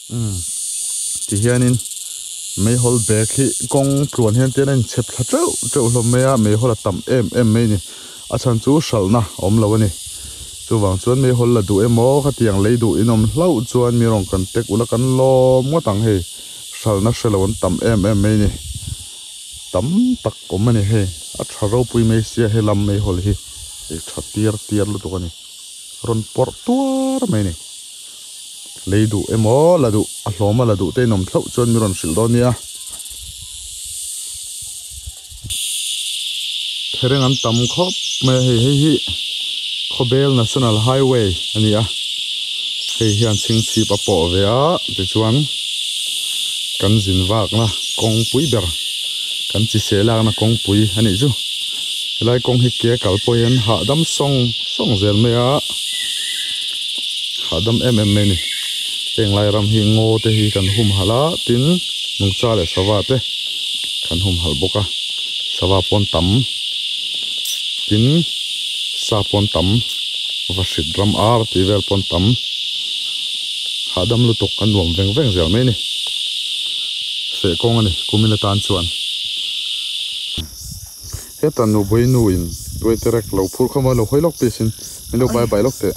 Umm ti hianin meihawl bag hi kawng tluan hian tian a inchhep thla teuh teuh hlawm mai a meihawl a tam em em mai a ni a chhan chu hralhna a awm lo a ni chuvang chuan meihawl la duh emaw khatiang lei duh in awm hlauh chuan mi rawn kan tek ula kan lawm ngawt ang hei hralhna hre lo an tam em em mai a ni tam tak awm a ni hei a tha ropui mai sia helam meihawl hi hei tha tir tir lutuk a ni rawn pawrh tuar mai a ni. Lei duh emaw la duh a hlawm a la duh te in awm thlauh chuan mi rawn hrilh dawn nia. Thereng an tam khawp mai a hei hei hi Khawbel National Highway a ni a hei hian chhingchhip a pawh ve a tichuan kan zin vakna kawngpui ber kan chi seh lakna kawngpui a nih chu helai kawng hi ke kal pawh hian hahdam sawng sawng zel mai a. Hahdam em em mai a ni. Heng lai ram hi ngaw te hi kan humhalh a, tin nungcha leh sava te kan humhalh bawk a, sava pawn tam tin sa pawn tam vahrit ram ar tih vel pawn tam hahdam lutuk a nuam veng veng zel mai a ni. Feh kawng a ni kumin atan chuan. Heta nubui nu in tuaiterek lo phur khawm a lo hawi lawk piece in min lo bye bye lawk teh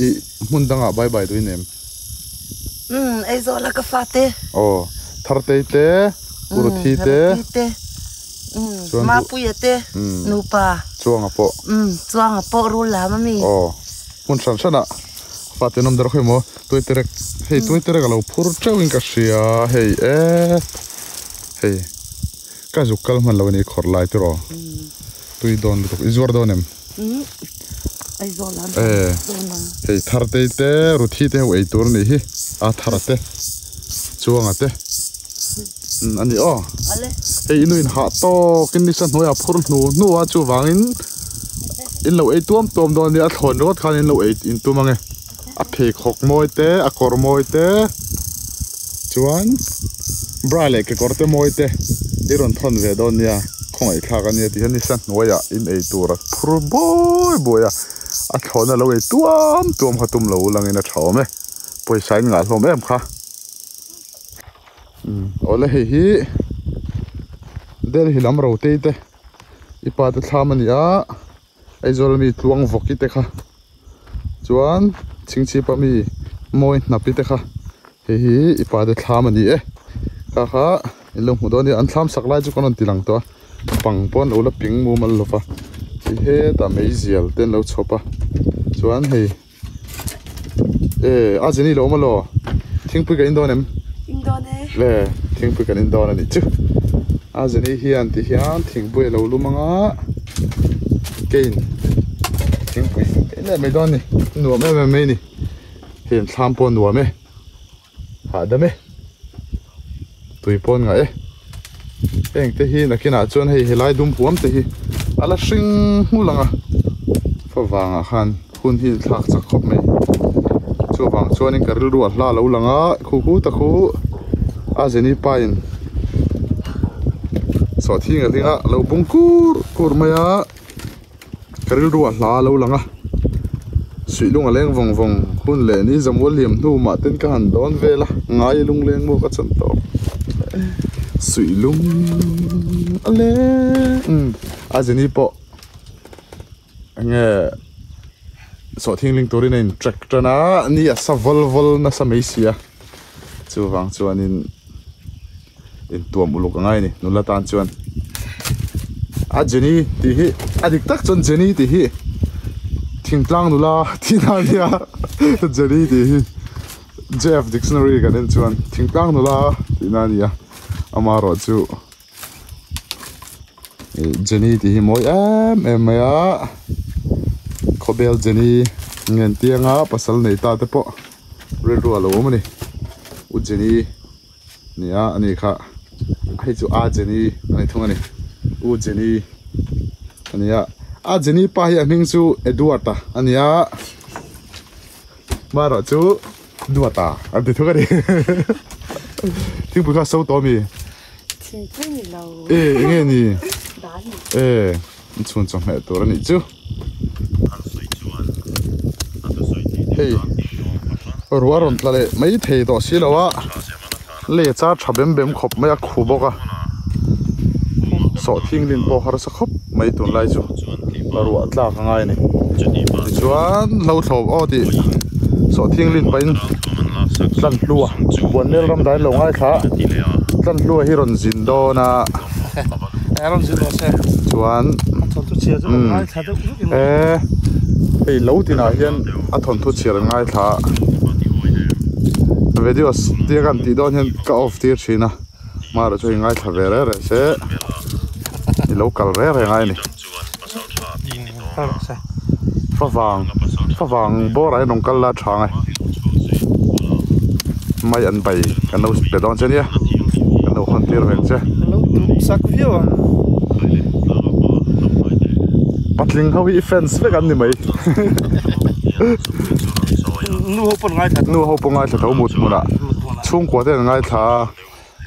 i hmun dangah bye bye duh in em? Umm Aizawl a ka fa te. Aw Thartei te Uruthi te. Umm Ruthi te umm Mapuia te nupa. Chuanga pawh. Umm Chuanga pawh rul lam ami. Aw hmun hran hran ah fa te an awm der khawi maw tuaiterek hei tuaiterek a lo phur teuh in ka hria hei e hei. Ka zuk kal hman lo a ni khawrh lai tur aw. Tui dawn lutuk. I zuar dawn em? E hei Thartei te Ruthi te ho ei tur a nih hi. A Thara te Chuanga te a ni aw. Hei i nuin hah tawk in nisa hnuaiah phur hnu hnu a chuvangin in lo ei tuam tuam dawn a nia a thlawn ringawt khan in lo ei in tum ang e. A pheikhawk mawi te a kawr mawi te chuan bra leh kekawr te mawi te i rawn thawn ve dawn nia khawngaih thlak a nia ti hian nisa hnuaiah in ei tur a phur buai buai a a thlawhna lo ei tuam tuam kha tum lo langin a tha awm e pawisa in ngah hlawm em kha umm awle hei hi Delhi lam rotei te i pa te thlam a ni a Aizawl ami tluang vawki te kha chuan chhingchhip ami mawi hnapi te kha hei hi i pa te thlam a ni e kha kha in lo hmuh dawn a nia an thlam sak lai chu kan rawn ti lang tawh a pang pawh an lo la ping mumal lo va ti hetah meizial te an lo chhawp a chuan hei e a zin i lo awm alaw thingpui kan in dawn em in dawn e le thingpui kan in dawn a nih chu a zin hian ti hian thingpui a lo lum ang a kein thingpui ka in leh mai dawn a ni nuam em em mai a ni hei an thlam pawh a nuam e hahdam e tui pawh an ngah e heng te hi nakinah chuan hei helai dum huam te hi a la hring hmul ang a favangah khan hun hi thlak chak khawp mai chuvang chuanin ka rilru a hla lo lang a khu khu ta khu a zeni pa in sawhthing a hling a lo bung kur kur mai a. Ka rilru a hla a lo lang a, suihlung a leng vawng vawng hun leh ni zamual liam hnu mah ten ka han dawn vel a, ngai a lungleng maw ka chan tawh suihlung a leng a zini pawh enge sawhthing ling turin a in track tan a ni a sa vawl vawl nasa mai si a chuvang chuanin. Intuam uluk a ngai a ni nula tan chuan a Jenny tih hi a dik tak chuan Jenny tih hi thingtlang nula tih na ania Jenny tih hi J_F dictionary kan en chuan thingtlang nula tih na ania amaherawh chu ih Jenny tih hi mawi em em mai a khawbel Jenny Ngentianga pasal nei ta te pawh rilru a lo awm a ni u Jenny. Nia ani kha hei chu a Jenny a ni thung a ni u Jenny a nia a Jenny pa hi a hming chu Edward a a nia marawh chu Duata an ti thung a ni thingpui kha so tawh ami thingpui ni lo e enge ni e chhun chawhmeh tur a nih chu hei. Ruah rawn tla leh mai thei tawh si lo a, lei a char tha bem bem khawp mai a, khu bawk a, sawhthing lin pawh harsa khawp mai tunlai chu ruah tlak a ngai a ni. Tichuan hlo thlawp aw tih sawhthing lin pahin Tlanhlua Buanmel ram dain lo ngaithla a, Tlanhlua hi rawn zin dawn a. Chuan e hei lo tinah hian a thawnthu chhiar an ngaithla a videos tia kan tih dawn hian ka off tir thin a mahro chu hei ngaithla ve reng reng se i lo kal reng reng a ni favang favang bawrah hian rawn kal la tha ang e mai an bai kan lo pe dawn che nia kan lo hawn tir veng che. Patling ho hi i fans vek an ni mai. Nu ho pawh ngaithla Nu ho pawh ngaithla tho mut hmunah chhungkua te an ngaithla a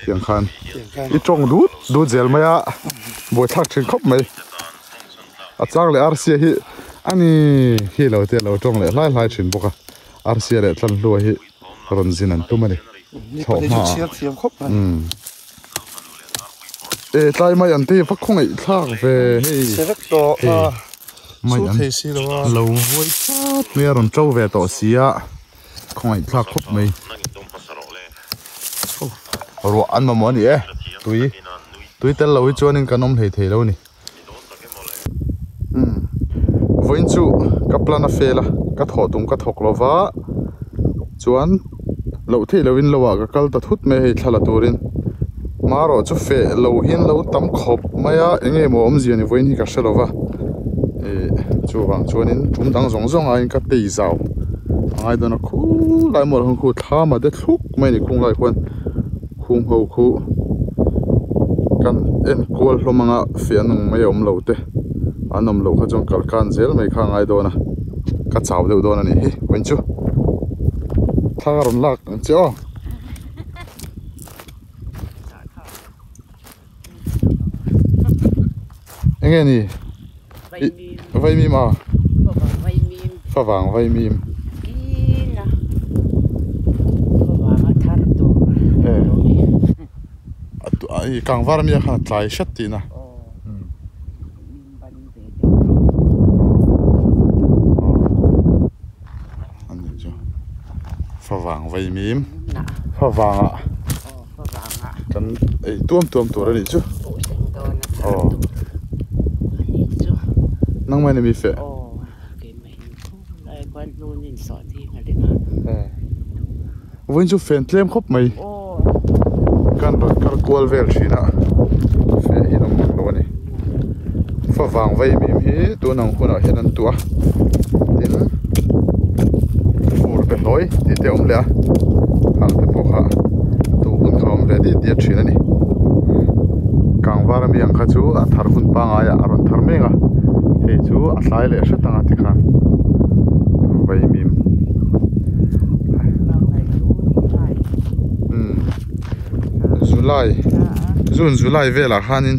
tiang khan i tawng dut dut zel mai a buaithlak thin khawp mai a chang leh arsia hi ani hi lo te a lo tawng leh hlai hlai thin bawk a arsia leh tlanhlua hi rawn zin an tum a ni thlawh hma ah umm. E tlai mai an te va khawngaih thlak ve hei hei mai an lo vuai chat mai a rawn to ve tawh si a khawngaih thlak khawp mai ruah an mamawh a ni e tui tui tel lo hi chuanin kan awm hlei thei lo a ni umm vawiin chu ka plan a fail a ka thawh tum ka thawk lova chuan loh theih lohin lo ah ka kal ta thut mai a hei thla la turin marawh chu feh lo hian lo tam khawp mai a eng nge maw awmzia ni vawiin hi ka hre lova ih chuvang chuanin tum dang zawng zawng aiin ka tei zau a ngai dawn a khulai maw lah khu thlam a de thluk mai a ni khung lai khuan khung ho khu kan en kual hlawm anga fiah nung mai a awm lo te an awm loh kha chuan kal kan zel mai kha a ngai dawn a ka chau deuh dawn a nih hi vawiin chu thla a rawn lak ang che aw. Enge ni vaimim a favang vaimim kangvar ami khan a tlai hret tihna. Favang vaimim favang ah kan ei tuam tuam tur a nih chu aw nangmah in a mi feh vawiin chu fen tlem khawp mai kan rawn kal kual vel thin a feh hi an awm lo a ni favang vaimim hi tun ang hunah hian an tuah a tin fur pe hlawi tih te a awm leh a hang te pawh kha tuh hun kha a awm ve diat diat thin a ni kangvar ami ang kha chu a thar hun pangai ah a rawn thar mek a hei chu a tlai leh hret ang a tikhan vaimim umm July June July velah khanin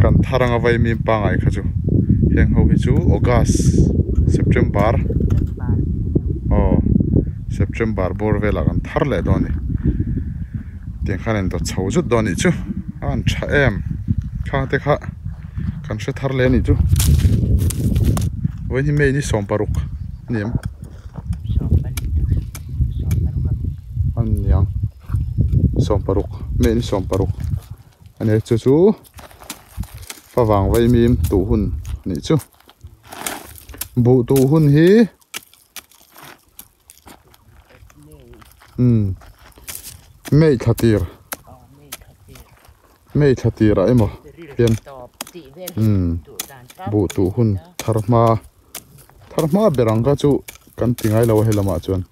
kan thar anga vaimim pangai kha chu heng ho hi chu August September aw September bawr velah kan thar leh dawn a ni tiang khan a in dawt chho zut dawn a nih chu a han tha em khang te kha kan hre thar leh a nih chu vawiin hi May ni 16 a ni em. A niang 16 May ni 16 a ni chu chu favang vaimim tuh hun a nih chu buh tuh hun hi umm May thla tir May thla tir ah emaw hian umm buh tuh hun thar hma. Thar hma ber ang kha chu kan ti ngai lo a helamah chuan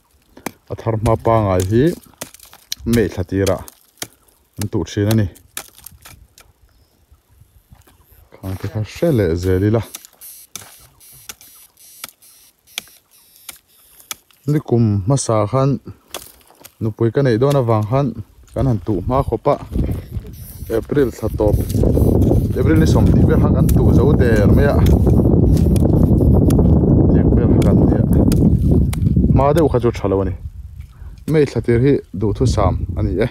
a thar hma pangai hi meh thla tirah an tuh thin a ni khang te kha hre leh zel ila nikum hmasa khan nupui ka neih dawn avang khan kan han tuh hma khawp a April thla tawp April ni sawmhnih vel khan kan tuh zo der mai a tiang vel kha kan nia. Hma deuh kha chu tha lo a ni. May thla tir hi duhthusam a ni e.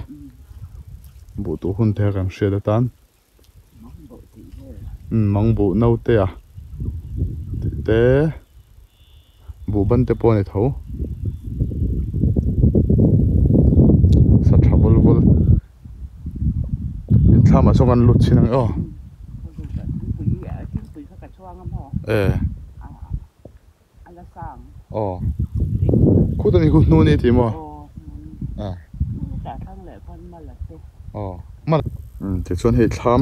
Buh tuh hun te kha kan hriat atan. Mang buh naute a tih te buh ban te pawh a ni tho. Sa tha vul vul. Inthlam ah sawn kan lut chhin ang e aw. E. Aw. Khut ani khu hnu ni tih maw? Aw. Aw. Tichuan hei thlam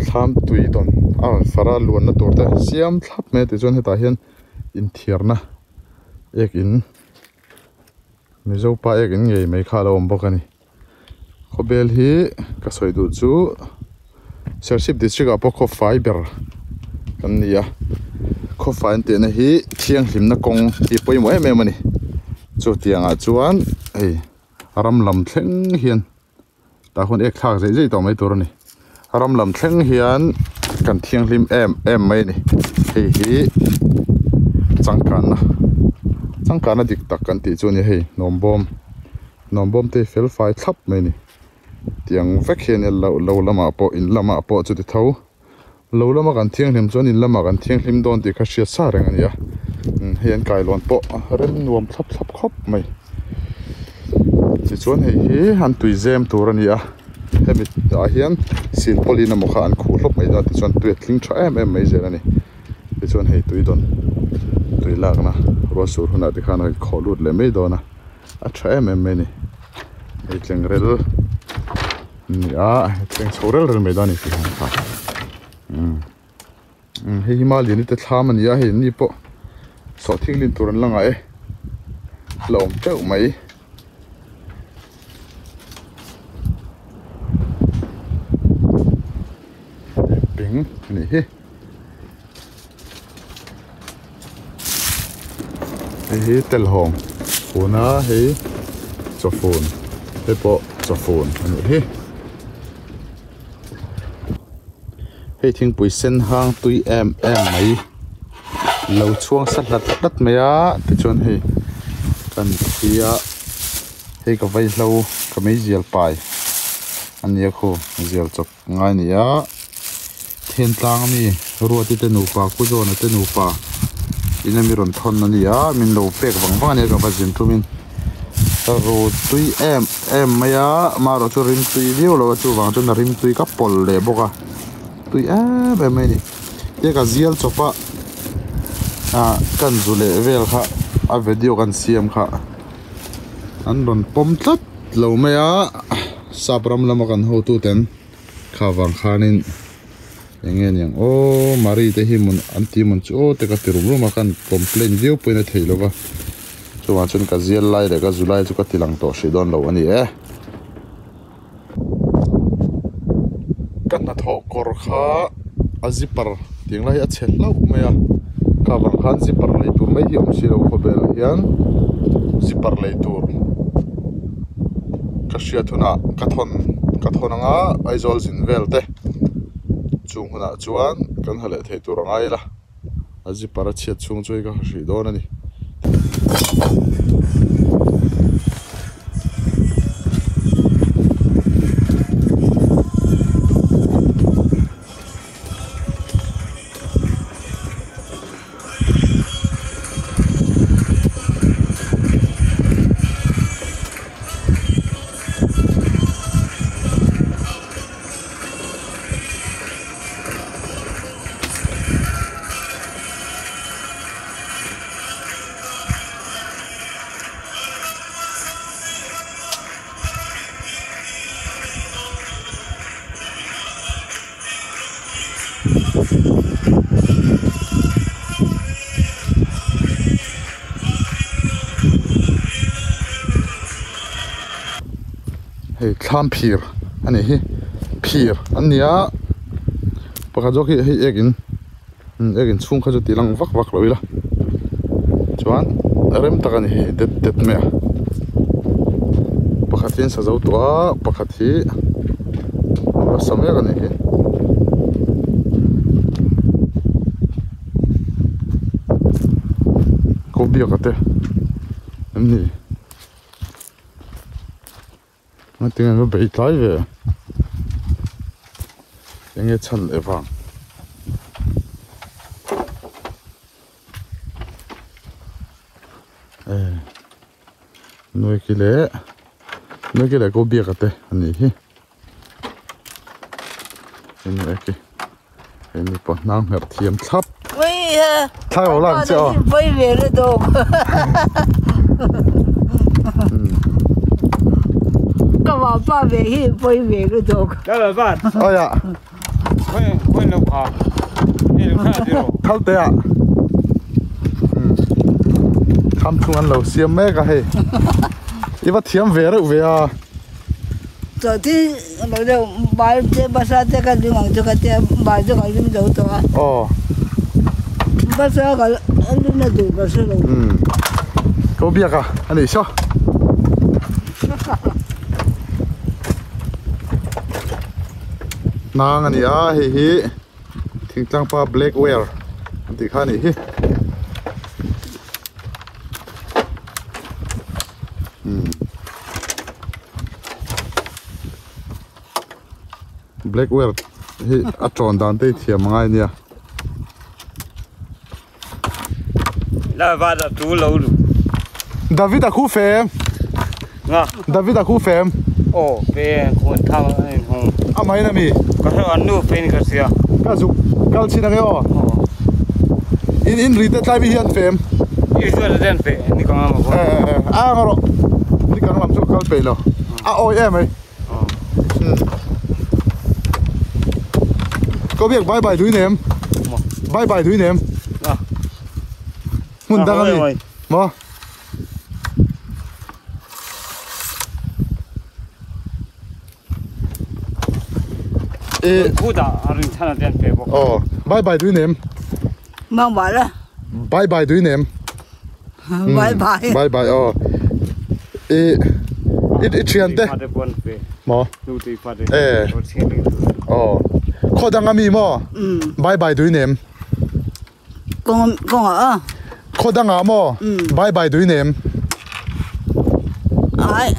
thlam tui dawn a rawn far a luanna tur te siam thlap mai a tichuan hetah hian inthiarna ek in Mizo pa ek in ngei mai kha a lo awm bawk a ni. Khawbel hi ka sawi duh chu Serchhip district ah pawh khawfai ber kan ni a khawfai an tihna hi thianghlimna kawng hi pawimawh em em a ni chutiang ah chuan hei ram lam thleng hian tah huan ek thlak zeih zeih tawh mai tur a ni ram lam thleng hian kan thianghlim em em mai a ni hei hi changkanna changkanna dik tak kan tih chu a ni hei hnawm bawm. Nuam bawm te hi fel fai thlap mai a ni. Tiang vek hian lo lo lamah pawh in lamah pawh chuti tho. Lo lama kan thianghlim chuan in lamah kan thianghlim dawn tih kha hriat sa reng a ni a. Hei an kailawn pawh rem nuam thlap thlap khawp mai. Tichuan hei hi an tui zem tur a ni a. Hemi ah hian silpawlin emaw kha an khuh hlawp mai dawn a tichuan tui a tling tha em em mai zel a ni. Tichuan hei tui dawn tui lakna ruah sur hunah te khan a khawh lut leh mai dawn a. A tha em em mai a ni hei tleng rel a ni a tleng chho rel rel mai dawn a ni tih hian kha umm hei hi maliani te thlam a ni a hei an ni pawh sawhthing lin tur an la ngah e la awm teuh mai. Ping a nih hi. Hei hi telhawng fun a hei chawfun hei pawh chawfun a nih hi hei thingpui sen hang tui em em mai lo chhuang sa hlat hlat mai a tichuan hei kan thli a hei ka vaihlo ka meizial pai a nia khu zial chawp. Ngai ni a, Thentlang ami Ruati te nupa Ku Zawna te nupa in ami rawn thawn a ni a, min lo pek vang vang a nia ka va zin tum in ka ru tui em em mai a, amaherawh chu rim tui viau lo a chuvang chuan a rim tui ka pawlh leh bawk a, tui em em mai a ni tia ka zial chawp a ah kan zu leh vel kha a video kan siam kha an rawn pawm tlat lo mai a. Sap ram lama kan hotu ten kha vang khanin eng nge niang aw Marie te hi mun an ti mun chu aw te ka ti rum rum a kan complain viau pawhin a theih lova chuvang chuan ka zial lai leh ka zu lai chu ka ti lang tawh hrih dawn lo a ni e. Ka hnathawh kawr kha a zipper tih lai hi a chhe hlauh mai a kha vang khan zipper lei tur mai hi a awm si lo khawvelah hian zipper lei tur. Ka hriat hunah ka thawn ka thawn anga Aizawl zin vel te chung hunah chuan kan ha leh thei tur a ngai ila a zipper a chhiat chhung chu hei ka ha hrih dawn a ni. Hei thlam phir a nih hi phir an ni a pakhat zawk hi hei ek in ek in chhung kha chu tih lang vak vak lo ila chuan rem tak a ni hei det det mai a pakhat hi an sa zo tawh a pakhat hi a sa mek a nih hi. Ko biak a te. Em ni? Ngatinge an va bei tlai ve? Enge chhan leh vang? Eh, nuai ki leh nuai ki leh ko biak ate ani hi. Nuai ki. He mi pawh hnang hmerh thiam thlap. Thla lo lang che aw. Poi ve le dawk. Ka va pa ve hi poi ve le dawk. Ka va pa. Aya. Khoi khoi lo kha. Ni lo kha ti ro. Thal te a. Kham thung an lo siam mek a hei. I va thiam ve reuh ve a. Chaw thi lo deuh bai te basa te ka lim ang chu ka tia bai chu ka lim zo tawh a. Aw. Basa ka lim na duh ka hre lo. Umm. Ko biak a a nih saw. Nang a ni a hei hi thingtlang pa black wear an tih kha a nih hi. Blackware hi a tawn dan te hi thiam angai ania. La va da tu lo lu. David a khu fem. Nga. David a khu fem. Oh, pe khon tham ai hong. A mai na mi. Ka hro an nu pe ni ka sia. Ka zuk kal chin ange aw. In in ri te tlai mi hian fem. I chu da den pe ni ka ma ko. Eh eh a ngaro. Ni kang lam chu kal pe lo. A oi em ai. Có việc bye bye đuôi ném. Bye bye đuôi ném. Mun dang ani. Mo. E khu da arin chana den pe bo. Oh, bye bye đuôi ném. Mang bảo là. Bye bye đuôi ném. Bye bye. Bye bye oh. E it it thian te. Mo. Eh. Oh. Kho dang ami mo. Bye bye đuôi ném. Con con ở. Kho dang a mo. Bye bye đuôi ném. Ai.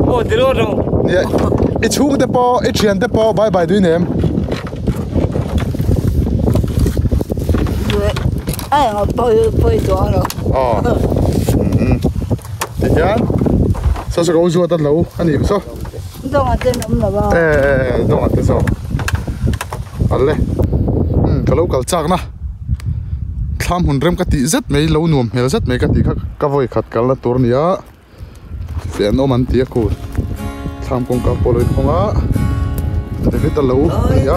Ô de lo ro. Yeah. I chung te po, i thian te po bye bye đuôi ném. Ai ngồi bơi bơi gió rồi. Ờ. Thì hian. Sao sao có ruột ăn lâu, anh hiểu sao? Dong à tên ông là bao. Ê, dong à tên sao? Ăn lên. Cái lâu cái chắc na. Tham hun rem cái tí rất mấy lâu nuông, hay rất mấy cái tí khác cái vội khát cái là tur nia. Phiền ông ăn tiệc cô. Tham công cá poloi không á. Để biết lâu nia.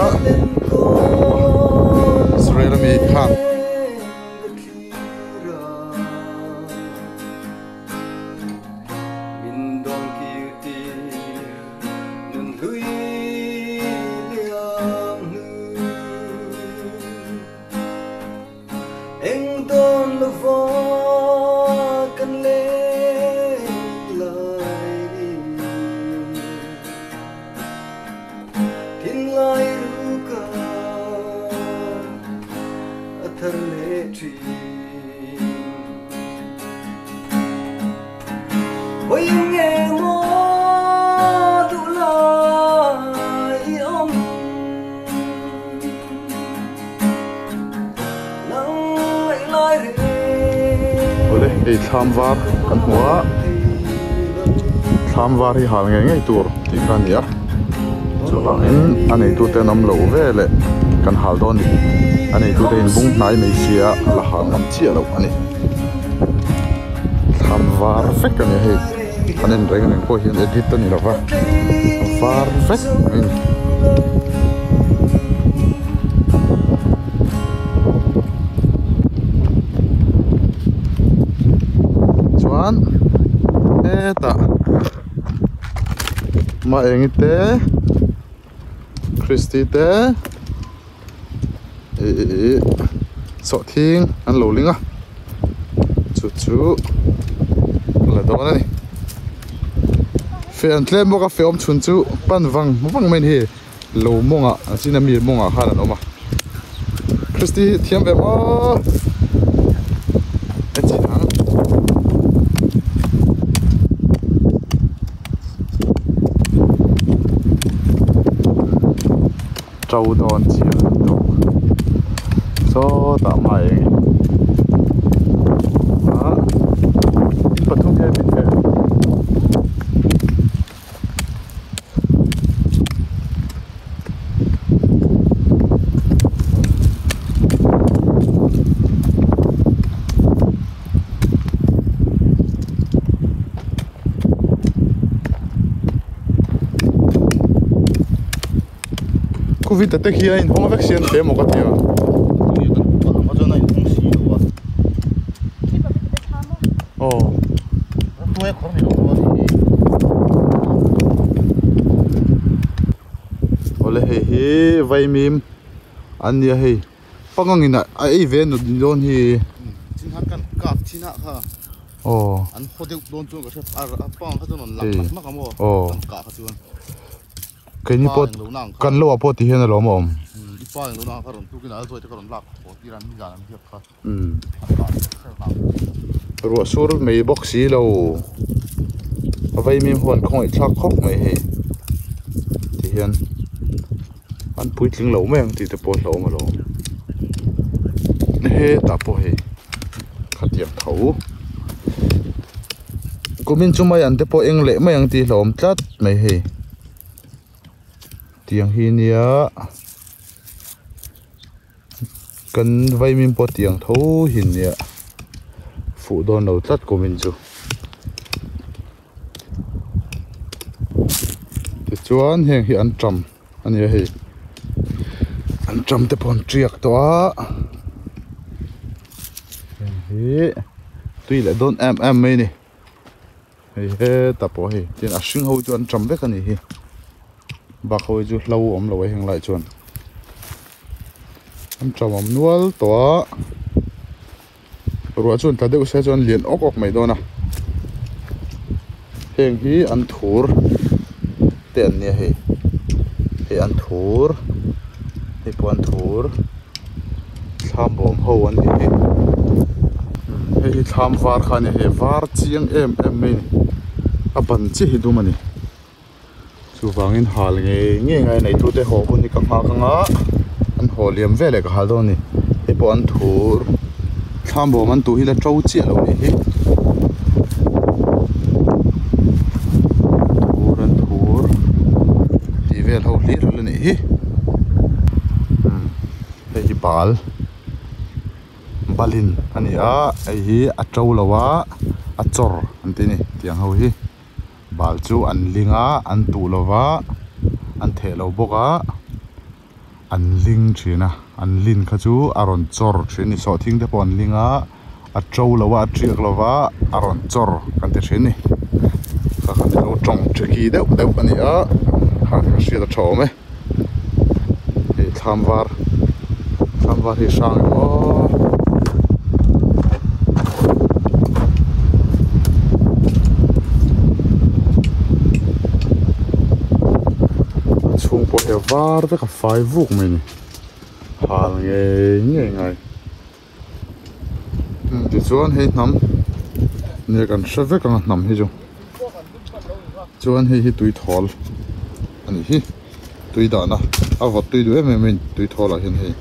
Israel mi khan. Ei thlam var kan hua thlam var hi hal nge ngei tur tih kha ania chuangin a nei tu te an awm lo ve leh kan hal dawn ni a nei tu te in bung hnai mai sia la hal ngam chiah loh ani thlam var vek ani hei an en reng reng pawh hian edit ani lova var vek mai ni. Hetah ma eng te Christy te ih sawh thing an lo ling a chu chu la dawn a ni feh an tlem bawk a feh awm chhun chu pan vang vang mai a ni hei lo mawngah an sin a mi mawngah khan an awm a Christy hi thiam ve maw. to dawn chiang lutuk sawtah hmai eng ah in pathum hian min hmel. Covid te khi a inhawng vek sian hle maw ka ti a. Aw. Awle hei hi vaimim an nia hei pangang in a ei ve nut dawn hi. Aw. Aw. Keini pawh kan lo ah pawh ti hian alawm a awm. Ruah sur mai bawk si lo a vaimim huan khawngaih thlak khawp mai hei ti hian an puitling lo mai ang tih te pawh a hlauhawm alawm hetah pawh hei khatiang tho. Kumin chu mai an te pawh eng leh mai ang tih hlauhawm tlat mai hei tiang hi nia kan vaimin pawh tiang tho hi nia fuh dawn lo tlat kumin chu tichuan heng hi an tam a nia hei an tam te pawh an tiak tawh a heng hi tui leh dawn em em mai a ni hei hetah pawh hei tin a hring ho chu an tam vek a ni hi bak ho hi chu hlo a awm lo a heng lai chuan an tam awm nual tawh a ruah chuan tla deuh se chuan lian awk awk mai dawn a heng hi an thur te an nia hei hei an thur hei pawh an thur thlam bawm ho an ni hi hei hi thlam var kha a ni hei var chiang em em mai a ni a ban chiah hi dum a ni chuvangin hal ngei ngei ngai neitute haw hun hi ka nghak anga an haw liam veleh ka hal dawn a ni hei pawh an thur thlam bawm an tuh hi la to chiah lo a nih hi thur an thur tih vel ho hlir a nih hi hei hi bal balin a ni a hei hi a to lo a a chawr an ti a ni tiang ho hi. Bal chu an ling a, an tuh lo va, an theh lo bawk a, an ling thin a, an lin kha chu a rawn chawr thin a ni, sawhthing te pawh an ling a, a to lo a, a tiak lo va, a rawn chawr kan ti thin a ni, kha kha ni lo tawng tricky deuh deuh a ni a, kha kha hriat a tha awm e. Hei thlam var thlam var hi hrang em aw. A chhung pawh hi a var vek a fai vuk mai a ni hal ngei ngei ngai tichuan hei hnam nia kan hre vek ang a hnam hi chu chuan hei hi tui thawl a ni hi tui dahna a vawt tui duh em em in tui thawl ah hian hei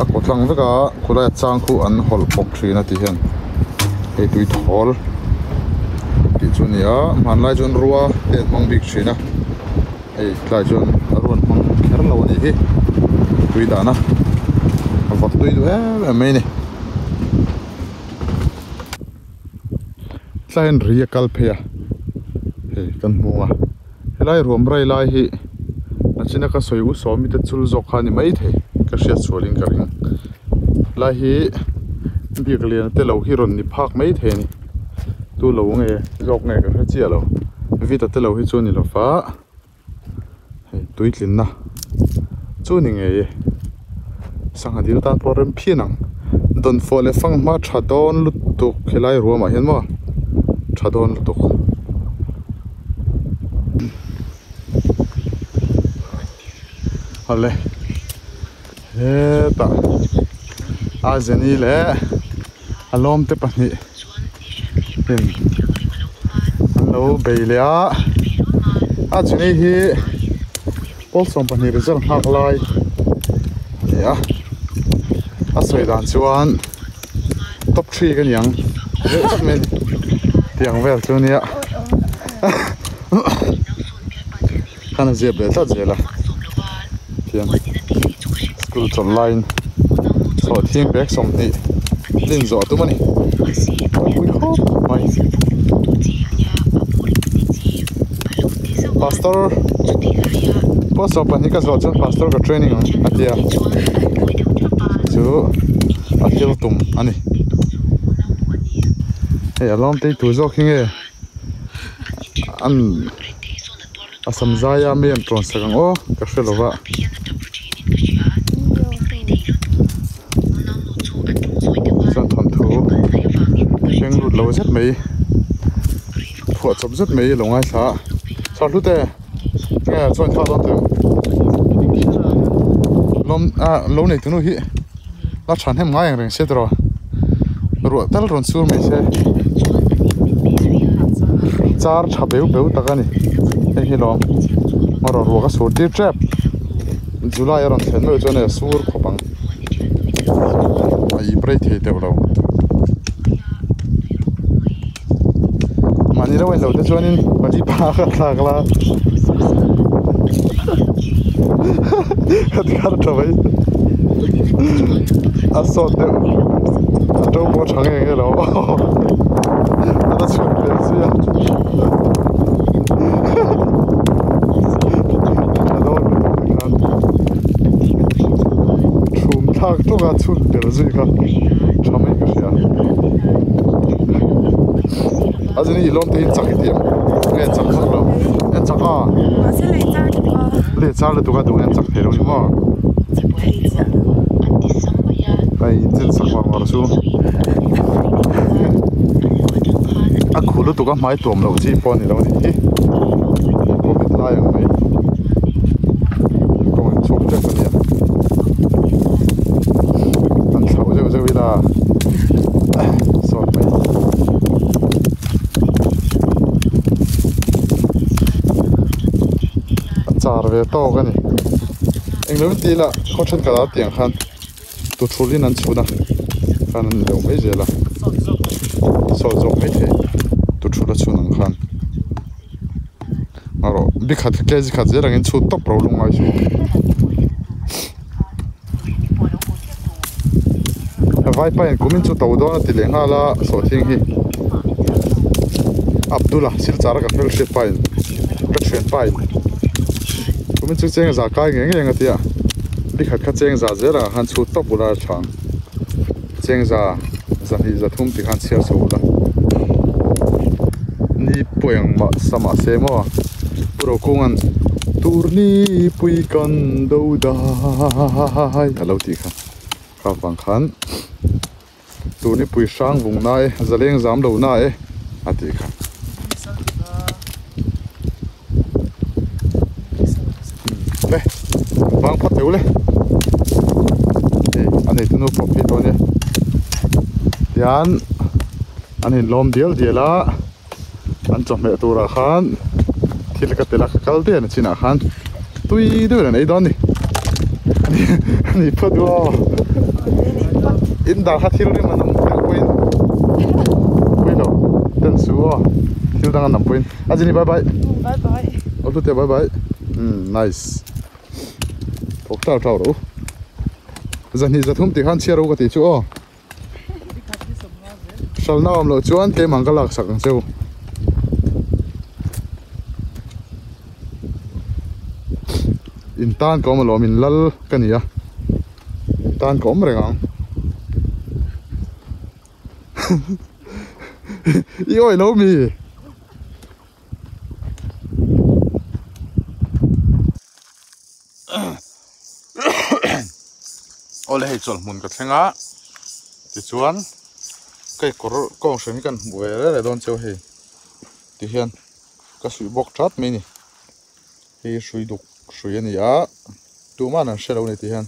a kaw tlang vek a khawlai a chang khu an hawlh bawk thin a ti hian hei tui thawl tih chu a ni a hmanlai chuan rua te an hmang bik thin a hei tlai chuan a ruan hmang kher lo a nih hi tui dahna a vawt tui duh em em mai a ni. Tlaiin ri a kal phei a hei kan hmu a helai ruam rai lai hi nachina ka sawi u sawmi te chul zawk kha a ni maithei ka hriat sualin ka ring helai hi biak lian te lo hi rawn ni phak maithei a ni tu lo nge zawk nge ka hre chiah lo vita te lo hi chu a ni lo va hei tuitlinna chu ni ngei e sangha dil tan pawh rem phian ang dawnfawh leh fanghma tha dawn lutuk helai ruamah hian maw tha dawn lutuk. Awle hetah a zeni leh a lawmte pahnih in an lo bei leh a a chini hi. Pawl 12 result nghak lai a ni a a sawi dan chuan top three ka ni ang deuh tak mai a ni tiang vel chu nia khan a ziap leh tlat zel a tiang school chawlh laiin sawhthing bag 20 tlin zawh a tum a ni ropui khawp mai. Pastor pawh 12 ka zawh chuan pastor ka training ang a ti a chu a thil tum a ni hei a lawm tei tur zawk hi nge an a sam zaia mi an tawn sak ang aw ka hre lo va. Chuan thawnthu hreng lut lo zet mai phuah chawp zet mai lo ngaithla a chhar hlut e nge chuan thla dawn teh lawm ah lo nei tunu hi la tha hnem ngai ang reng se tiraw ruah tal rawn sur mai se char tha beu beu tak a ni hei hi lawm erawh ruah ka sur tir tep. July a rawn thlen meuh chuan a sur khawp ang a ip rei thei teuh lo mahni lo en loh te chuanin pali pa kha thlak la ka ti kha tha mai a sawt deuh a to pawh a tha nge nge lo a la chhun ve zui a. Chhum thlak tawk a chhun tel zui kha tha mai ka hria a zin i lawm te hi chak i ti ang nge chak vak lo nge chak a lei char lutuk a duh hian chak thei lo ni maw hei in chen sak vang var chu a khu lutuk a hmai tuam loh chi pawh a ni lo a nih hi covid lai ang mai kawng an chhuak tep a nia an thlauh zeuh zeuh ila sawt mai. A char ve tawk a ni englo in tih lah khaw thenkhat ah tiang khan tuthul in an chhun a khan an deuh mai zel a sawt zawk mai thei tuthul a chhun ang khan erawh bi khat kg khat zel angin chhut tawp ro lungngai chu vaipa in kumin chu to dawn a ti leh nghal a sawhthing hi Abdul-a silchar a ka hmel hriat pa in ka thian pa in kumin chu cheng za kai ngei ngei ang a ti a bi khat kha cheng za zel ah khan chhut tawp ula a tha ang cheng za zahnih zathum ti khan chhiar chho ula ni pawi ang mah sa mah se maw pu Rokunga'n tur ni pui kan do dai a lo tih kha kha vang khan. Tun i pui hrang vung na e, zaleng zam lo na e a tih kha. Le, vang phawt teuh le. Hei, a nei tunu pawh phei tawh ania. Tian an inlawm dial dial a, an chawhmeh turah khan thil ka tel a, ka kal der na chinah khan tui deuhin an ei dawn a ni. Ani phawt u aw. In dar kha thil rim a nam tel pawhin pui lo ten su aw thil dang a nam pawhin a zini bye bye. Bye bye. Aw hlute bye bye. Umm nice. Thawk tau tau rawh u. Zahnih zathum tih khan chhiar u ka tih chu aw. Hralhna awm loh chuan keimah ka laksak ang cheu. In tan ka awm alawm in lal ka ni a in tan ka awm reng ang i awih lo mi. Awle hei chawlhmun ka thleng a tichuan ka kawr kawng hran hi kan hmuh ve reng reng dawn cheu hei tihian ka suih bawk that mai a ni hei hrui duk hrui a ni a tumah an hre lo a ni tihian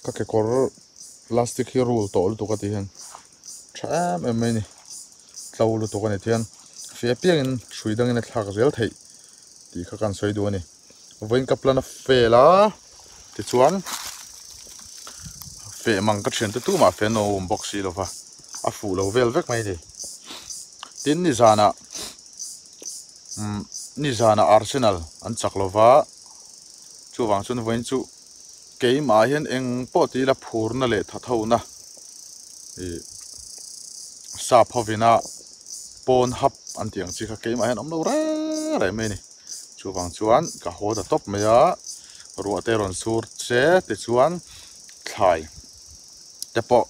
ka kekawr plastic hi rul tawh lutuk a tihian tha em em mai a ni tlo lutuk a ni tihian feh apiangin hrui dangin a thlak zel theih tih kha kan sawi duh a ni. Vawiin ka plan a fail a tichuan feh mang ka thiante tumah feh an awm bawk si lova a fuh lo vel vek mai a ni. Tin nizanah umm nizanah Arsenal an chak lova chuvang chuan vawiin chu keimah hian eng pawh tih ila phurna leh thathona ih sap hovina pawn hap an tih ang chi kha keimah hian awm lo reng reng mai a ni. Chuvang chuan ka haw ta tawp mai a, ruah te rawn sur che tichuan thlai te pawh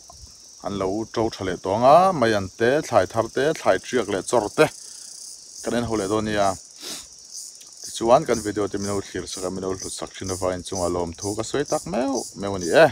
an lo to tha leh tawh ang a, mai an te, thlai thar te, thlai tiak leh chawr te kan en ho leh dawn nia. Tichuan kan video te min lo thlir sak a, min lo hlut sak thin avangin chungah lawmthu ka sawi tak meuh meuh a ni e.